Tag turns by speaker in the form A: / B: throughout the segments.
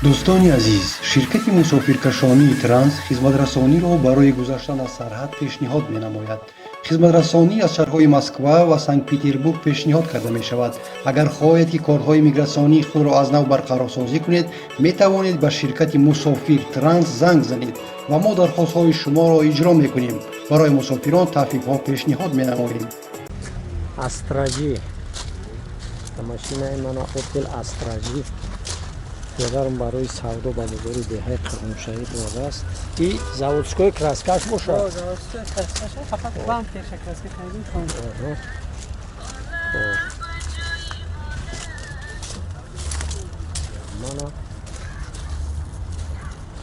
A: Дӯстони азиз, ширкати мусофиркашонии Транс хизматрасониро барои гузаштан аз сарҳад пешниҳод менамояд. Хизматрасонӣ аз шаҳрҳои Москва ва Санкт-Петербург пешниҳод карда мешавад. Агар хоҳед, ки корҳои мигратсионии худро аз нав барқарорсозӣ кунед, метавонед ба ширкати Мусофир Транс занг занед ва мо дархостҳои шуморо иҷро мекунем. Барои мусофирон тахфифҳо пешниҳод менамоем.
B: Астра Ҷи машинаи мана, Опел Астра Ҷи, додарам барои савдо ба бозори деҳаи Қирғуншаҳид бурдааст. И заводской краскаш бошад.
C: Заводской краскаш, фақат бамперша краска кардем.
B: Хоб. Мана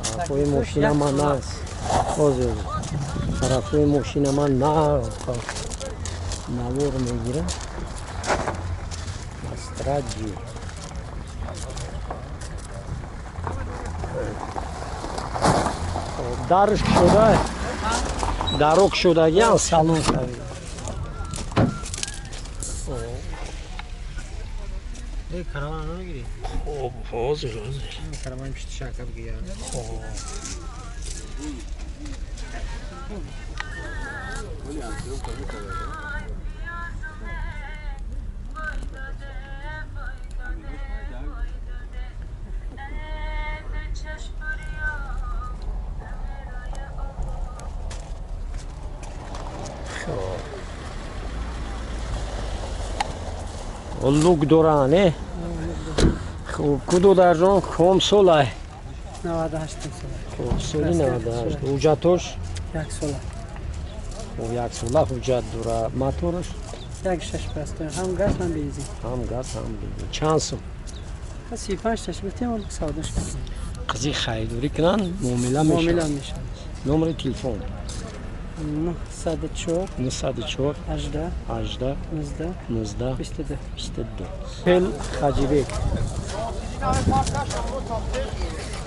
B: тарафҳои мошина ман нағз, ҳозир тарафҳои мошина ман нағз навор мегирам. Астра Ҷи. Дарш кушода, даро кушодагиам, салон шавед.
C: Караван намегирӣ?
B: Хоб, ҳозир, ҳозир.
C: Караван пишти шака бигир.
B: Хоб. Хоб. Лук дора, не? Хуб, ку, додарҷон, ком солай?
C: 98 сола.
B: Хуб, соли 98. Ҳуҷҷатош?
C: Як сола.
B: Хуб, як сола ҳуҷҷат дора. Мотораш?
C: 1,6 простой, ҳам газ, ҳам бензин.
B: Ҳам газ, ҳам бензин. Чанд сум?
C: 35 таш гуфтем, савдош кардем.
B: Қизи харидорӣ кунанд, муомила
C: муомила
B: мешавад.
C: Мешавад.
B: Номери телефон?
C: 904
B: 904
C: 18
B: 18
C: 19
B: 19
C: 22.
B: 22. Опел Хаҷибек,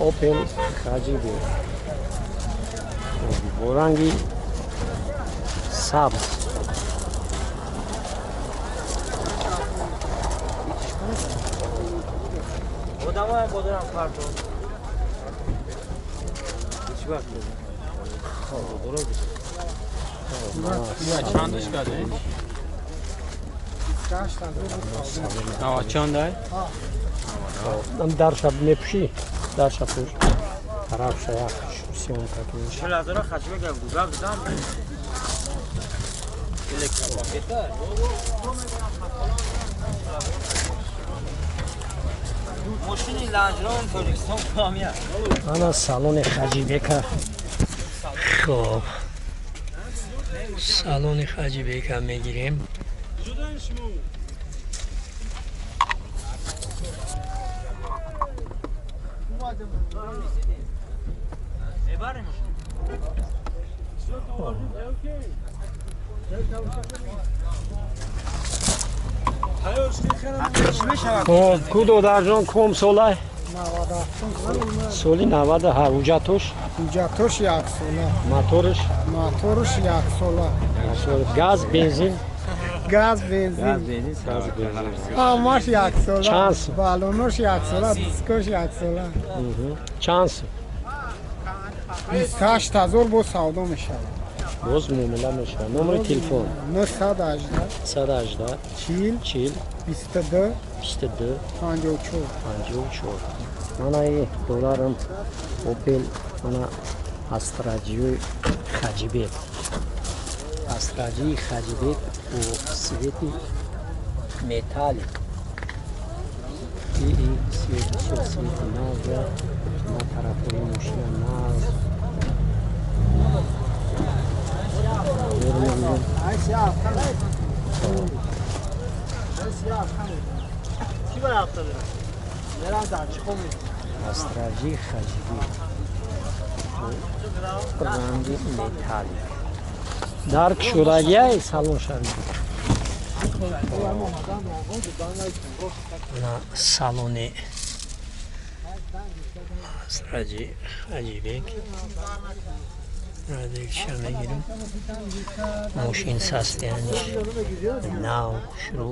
B: Опел Хаҷибек бо ранги сабз.
D: Одамай бодорам фардо. Ҳеч вақт.
E: Чандаш кардем? Чандай?
B: Дарша мепӯшӣ, дарша пӯш, тарафша як съёмка кунӣ.
D: 40 0 хачбек гузар додам. Электропакета. Мошини Ланж Ровер Тоҷикистон камия.
B: Ана салони Хаҷибека. Хоб, салони Хаҷибека мегирем.
D: Мебарем мошин.
B: Хоб, ку, додарҷон, ком солай? Соли 97. Ҳуҷҷатош?
F: Ҳуҷҷатош яксола.
B: Мотораш?
F: Мотораш яксола.
B: Мотор газ, бензин?
F: Газ, бензин.
B: Газ, бензин.
F: Ҳамаш яксола.
B: Чанд сум?
F: Балонош яксола, дискош яксола.
B: Чанд сум?
F: 28 000 боз савдо мешавад.
B: Боз муомила мешавад. Номери телефон?
F: 918
B: 118
F: 40
B: 40
F: 22
B: 22
F: 54.
B: 54. Мана и додарам, Опел, мана Астра Ҷиёи Хаҷибек, Астра Ҷии Хаҷибек бо цвети металлик. И цвет бисёр цвети нағз, ма тарафҳои мошина нағз. Мегирем.
D: Чӣ бара ҳафта дорам? Мерам дар чӣ хом.
B: Астра Ҷи Хаҷибек бо ранги металлик. Дар кушодагиай салон шавид. На салони Астра Ҷи Хаҷибек радикша мегирем. Мошин состояниш нав, хушрӯ,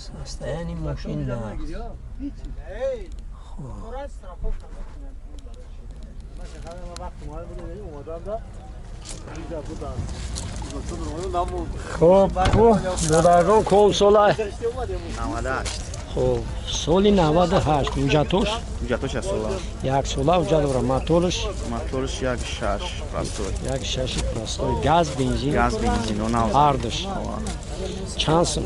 B: состояние мошин нав. Хоб. Хуб, додарҷон, ком сола?
E: 98.
B: Хуб, соли 98. Ҳуҷҷатош?
E: Ҳуҷҷатош як сола.
B: Як сола ҳуҷҷат дора. Моторш?
E: Моторш 1.6 простой.
B: 1.6 простой. Газ, бензин?
E: Газ, бензин, нав.
B: Ҳардуш. Чанд сум?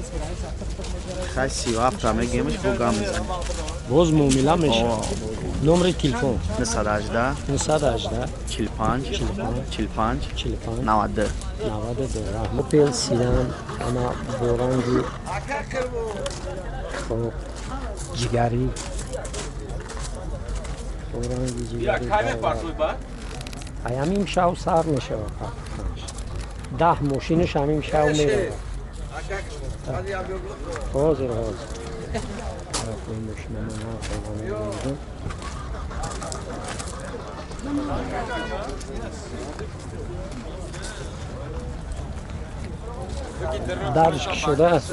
E: Хай 37 мегемш, бо гам мезанем.
B: Боз муомила мешавад. Номери телефон?
E: 918
B: 918
E: 45 45
B: 45
E: 92
B: 92. Раҳмат. Опел седан, ана бо ранги хоб ҷигарӣ, бо ранги ҷигарӣ. Ай ҳамин шав сар мешавад. 10 мошинаш ҳамин шав меравад. Ҳозир, ҳозир. Мошина ман дарш кушодааст.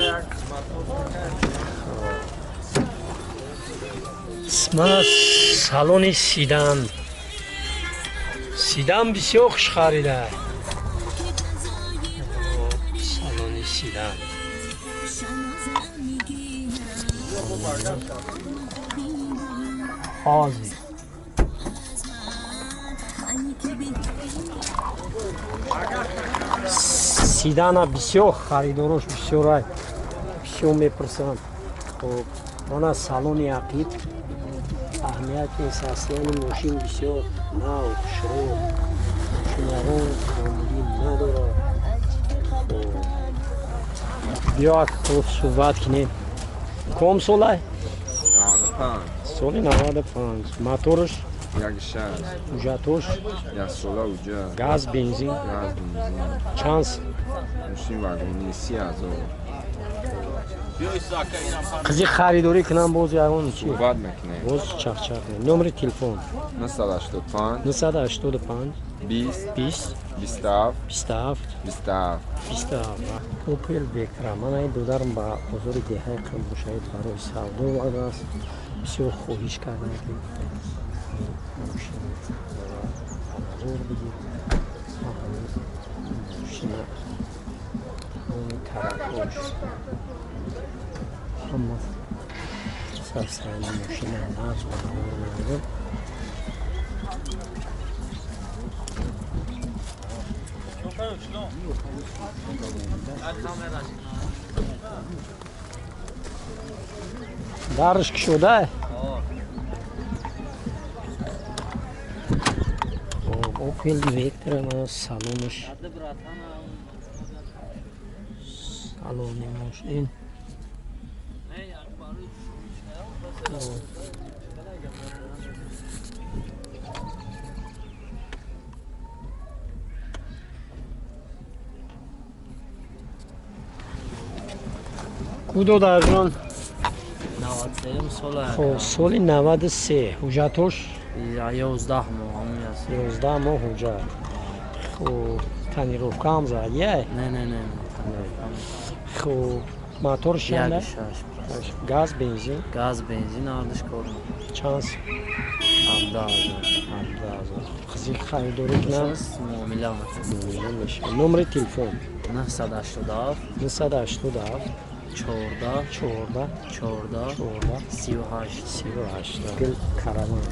B: Мана салони седан. Седан бисёр хуш харида. Салони седан. Ҳозир. Седана бисёр харидорош бисёрай, бисёр мепурсанд. Хоб, мана салони ақиб. Аҳамияти состояни мошин бисёр нав, хушрӯ. Мошинаро камбудӣ надорад. Биё хуб суҳбат кунем. Ком солай?
G: 95.
B: Соли 95. Моторш?
G: 1.6.
B: Ҳуҷҷатош?
G: Як сола ҳуҷҷат.
B: Газ, бензин?
G: Газ, бензин.
B: Чанд?
G: Мошин вагони 30,000.
B: Қизи харидорӣ кунам, боз ягон чи?
G: Суҳбат мекунем.
B: Боз чахчах. Номери телефон?
G: 985
B: 985
G: 20
B: 20
G: 27
B: 27
G: 27
B: 27. Опел Вектра. Мана ин додарам ба бозори деҳаи Қурбоншаҳид барои савдо овардааст. Бисёр хоҳиш кардам, ки мошин ба бозор бигир. Мошина тамоми тарафҳош ҳама состояни мошина нағз ба навор меояд. Дарш кушода? Опел Вектра, мана салонаш. Салони мошин. Ку додарҷон?
D: 93 сола.
B: Хоб, соли 93. Ҳуҷҷатош?
D: 11 моҳ ҳамин аст.
B: 11 моҳ ҳуҷҷат. Хуб, тонировка ҳам зад, я?
D: Не, не, не.
B: Хуб, моторш чанда?
D: 1.6.
B: Газ, бензин?
D: Газ, бензин ҳардуш кор мекунад.
B: Чанд?
D: 17,000.
B: 17,000. Қизи харидорӣ кунам?
D: Муомила
B: муомила мешавад. Номери телефон?
D: 987
B: 987
D: 14
B: 14
D: 14
B: 14
D: 38
B: 38. Опел Караван.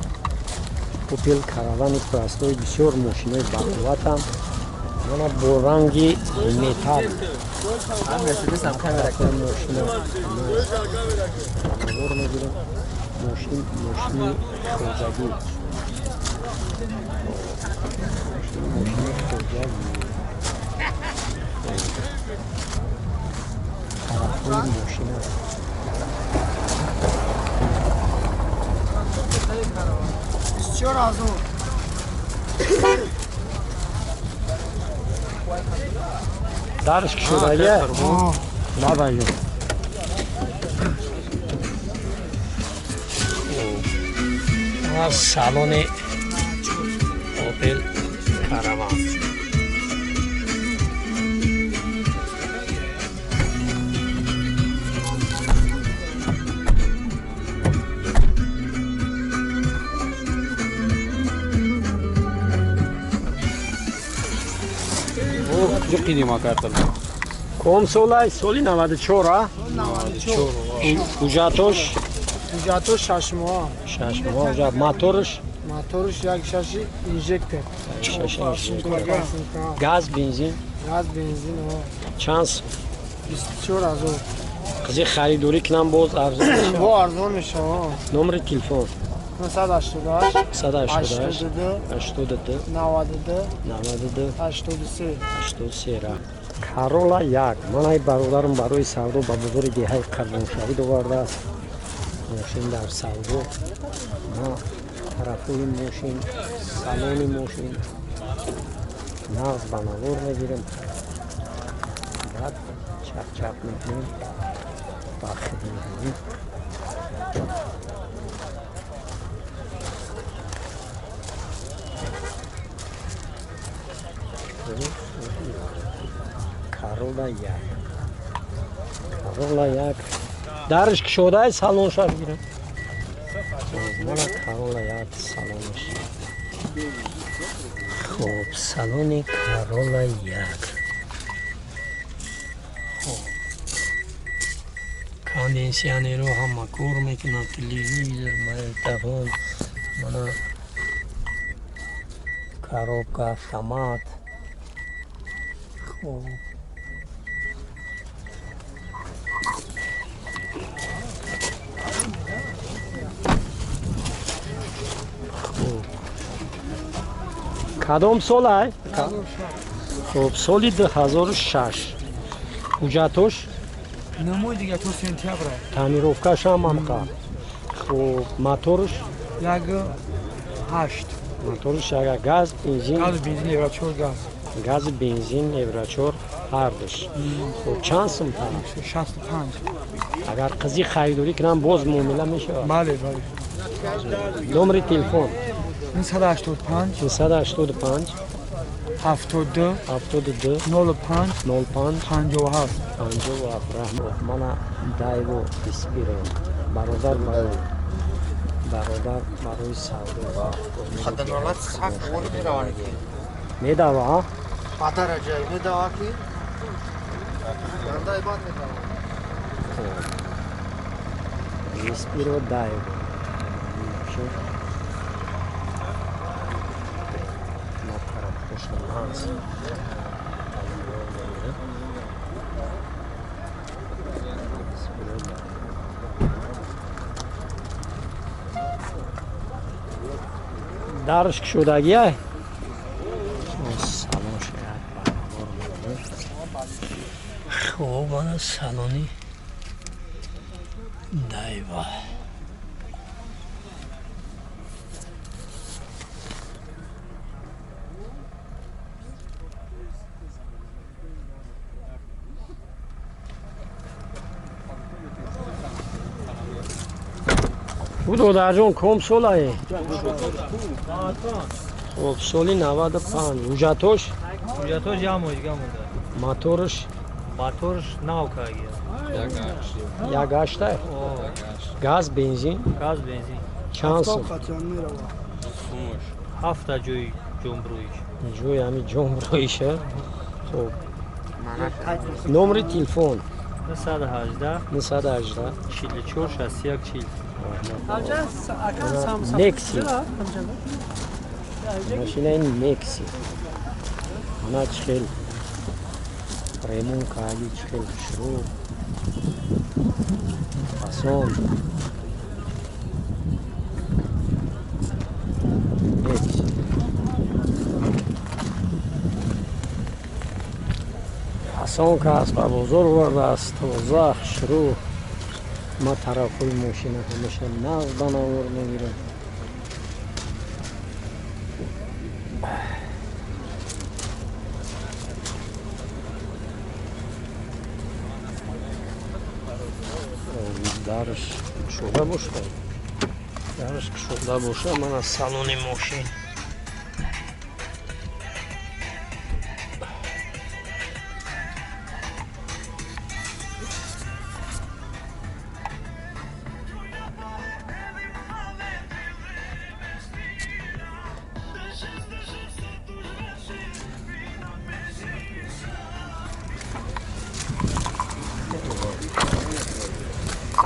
B: Опел Каравани простой бисёр мошинои бақувватанд. Мана бо ранги металл. Мошина навор мегирем. Мошин мошини хоҷагӣ. Мошини хоҷагӣ. Тарафҳои мошина.
F: 24,000.
B: Дарш кушодагия? Набаё. Салони Опел Караван.
H: Ҷиқидима картал.
B: Ком солай? Соли 94, а?
H: 94.
B: Ҳуҷҷатош?
F: Ҳуҷҷатош 6 моҳ.
B: 6 моҳ ҳуҷҷат. Моторш?
F: Моторш 1.6 инжектор.
B: 6 инжектор. Газ, бензин?
F: Газ, бензин, о.
B: Чанд сум?
F: 24000.
B: Қизи харидорӣ кунам боз арзон мешавад?
F: Бо арзон мешавад.
B: Номери телефон?
F: 988
B: 988
F: 82
B: 82
F: 92
B: 92
F: 83
B: 83. Карола 1. Ман ай бародарам барои савдо ба бозори деҳаи Қурбоншаҳид овардааст. Мошин дар савдо. Ма тарафҳои мошин, салони мошин нағз ба навор мегирем. Баъд чап-чап мекунем ба хидмат. Карола 1. Карола 1. Дарш кушодаи салонша бигирам. Мана Карола 1 салонаш. Хоб, салони Карола 1. Хоб. Кондиционерро ҳама кор мекунад, телевизор, магнитофон, мана коробка, автомат. Хоб. Кадом сол ай? Хоб, соли 2006. Ҳуҷҷатош?
H: Намои дига то сентябр.
B: Тонировкаш ҳам ҳамқа. Хоб, моторш?
H: 1.8.
B: Моторш як газ, бензин?
H: Газ, бензин, евро 4 газ.
B: Газ, бензин, евро 4 ҳардуш. Хоб, чанд сум талаб?
H: 65.
B: Агар қизи харидорӣ кунам боз муомила мешавад?
H: Бале, бале.
B: Номери телефон?
H: 985
B: 985
H: 72
B: 72
H: 05
B: 05
H: 57
B: 57. Раҳмат. Мана Дайво Испиро. Бародар бародар барои савдо.
E: Хаданалат сак вор меравани ки.
B: Медава, а?
E: Падараҷай медава ки. Андай бад медава.
B: Испиро Дайво. Дарш кушодагиай? Салон шояд баробар мекунад. Хоб, мана салони Дайва. Додарҷон, ком солае? Хоб, соли 95. Ҳуҷҷатош?
H: Ҳуҷҷатош як моҳ дига монда.
B: Моторш?
H: Моторш нав кагия.
B: 1.8? Газ, бензин?
H: Газ, бензин.
B: Чанд сум?
H: 7 ҷои ҷомбрӯиш.
B: Ҷои ҳамин ҷомбрӯиша. Хоб. Номери телефон?
H: 918
B: 918
H: 44 61 40.
B: Некси. Машинаи Некси. Ана чихел ремонт карди, чихел хушрӯ. Фасон. Некси. Фасон кас ба бозор овардааст, тоза, хушрӯ. Ма тарафҳои мошина ҳамеша нағз ба навор мегирам. Дарш кушода бошад, дарш кушода бошад. Мана салони мошин.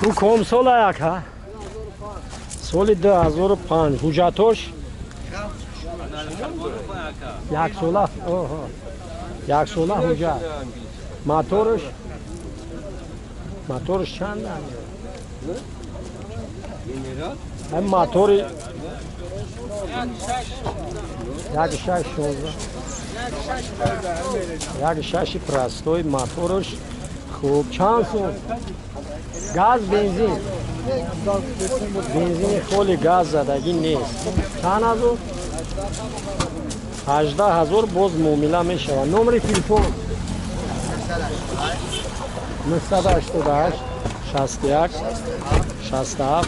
B: Ку ком сола яка? Соли 2005. Ҳуҷҷатош? Як сола. Оҳо. Як сола ҳуҷҷат. Моторш? Моторш чанд? Ҳам мотори 1.6 16. 1.6 простой моторш. Хуб, чанд сум? Газ, бензин. Бензини холи газ задагӣ нест. Чанд ҳазор? 18 000 боз муомила мешавад. Номери телефон 988 61 67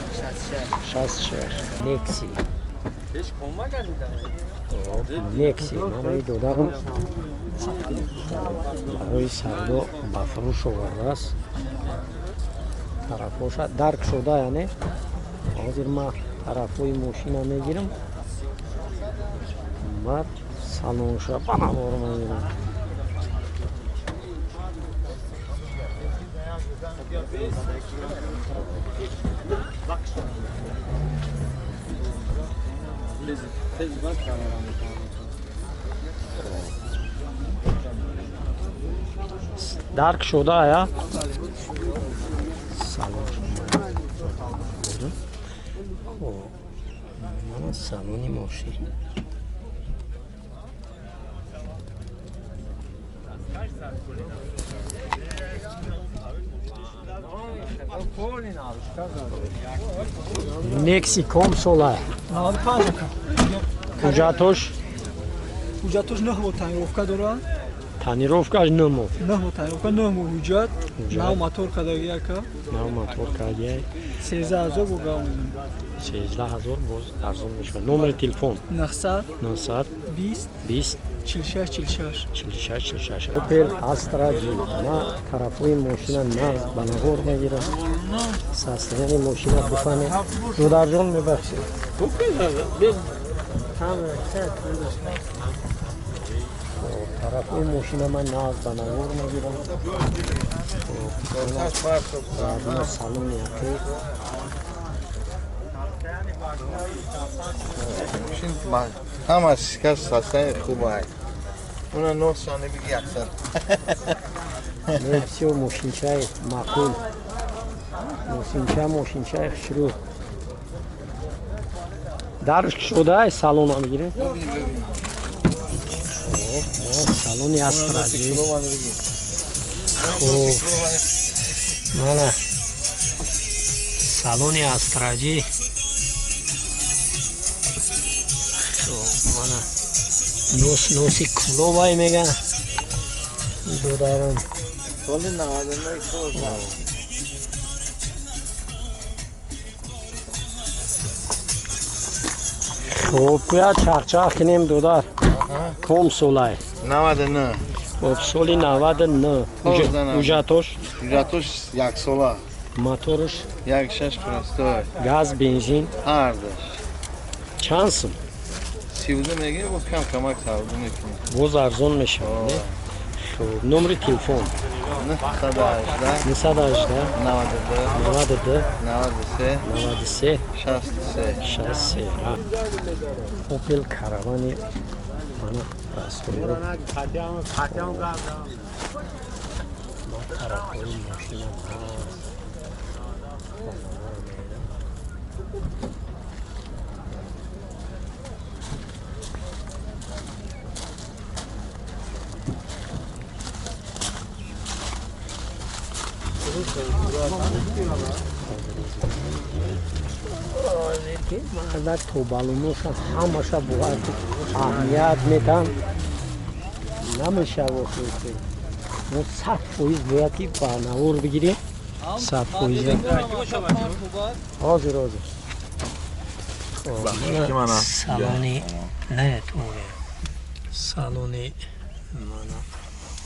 B: 66. Некси. Некси. Манаи додарам барои савдо ба фурӯш овардааст. Тарафоша дарк шуда, яъне ҳозир ман тарафҳои мошина мегирам, баъд салонша ба навор мегирам. Дарк шуда я? Салон. Хоб, мана салони мошин. Некси ком сола?
F: 95.
B: Ҳуҷҷатош?
F: Ҳуҷҷатош 9 моҳ тонировка дорад.
B: Тонировкаш 9 моҳ.
F: 9 моҳ тонировка, 9 моҳ ҳуҷҷат, нав мотор кардагӣ яка.
B: Нав мотор кардагӣ.
F: 13 000 бо гав.
B: 13 000 боз арзон мешавад. Номери телефон
F: 900
B: 900
F: 20
B: 20
F: 46 46.
B: 46 46. Opel Astra G. Ма тарафҳои мошина нағз ба навор мегирам. Состояние мошина бифаҳмед. Додарҷон, мебахшед. Тарафҳои мошина ман нағз ба навор мегирам. Заодно салони яке.
G: Ҳамаш кас состояние хуб аст. Уна носане биги аксар.
B: Не, всё мошинчаи маъқул. Мошинча, мошинчаи хушрӯ. Дарш кушода, салона мегирем. Салони Астра. Хуб. Мана салони Астра Ҷи. Хуб, мана нос носи куловай меган. Додарам.
G: Соли 99 сол.
B: Хуб, куя чахчах кунем, додар. Ком солай?
G: 99.
B: Хуб, соли 99. Ҳуҷҷатош?
G: Ҳуҷҷатош як сола.
B: Моторш?
G: 1.6 простой.
B: Газ, бензин?
G: Ҳардаш.
B: Чанд сум?
G: 32 мегирем, боз кам камак савдо мекунем.
B: Боз арзон мешавад, не? Хуб, номери телефон
G: 918
B: 918
G: 92
B: 92
G: 93
B: 93
G: 63.
B: 63. Opel Каравани мана простой. Ма тарафҳои мошина ҳаст. Мардак тобалумоша ҳамаша бояд аҳамият метан намешава. Мо 100% бояд ки ба навор бигирем, 100%. Ҳозир, ҳозир. Салони не туре, салони мана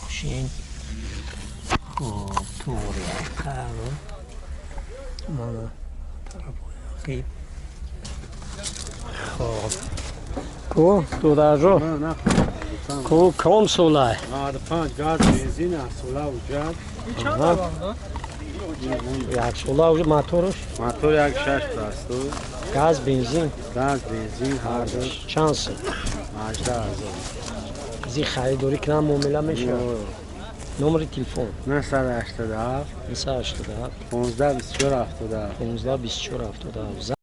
B: мошин. Хуб, туре мана тарафҳои. Хоб, ку додарҷон, ку ком солай?
D: 95, газ, бензин, сола, ҳуҷҷат.
B: Як сола уже, моторш?
I: Мотор 1,6 простой.
B: Газ, бензин?
I: Газ, бензин ҳар ду.
B: Чанд сум?
I: 18 000.
B: Зи харидорӣ кунам, муомила мешавад? Номери телефон?
I: 987.
B: 987.
I: 15 24 77.
B: 15 24 77.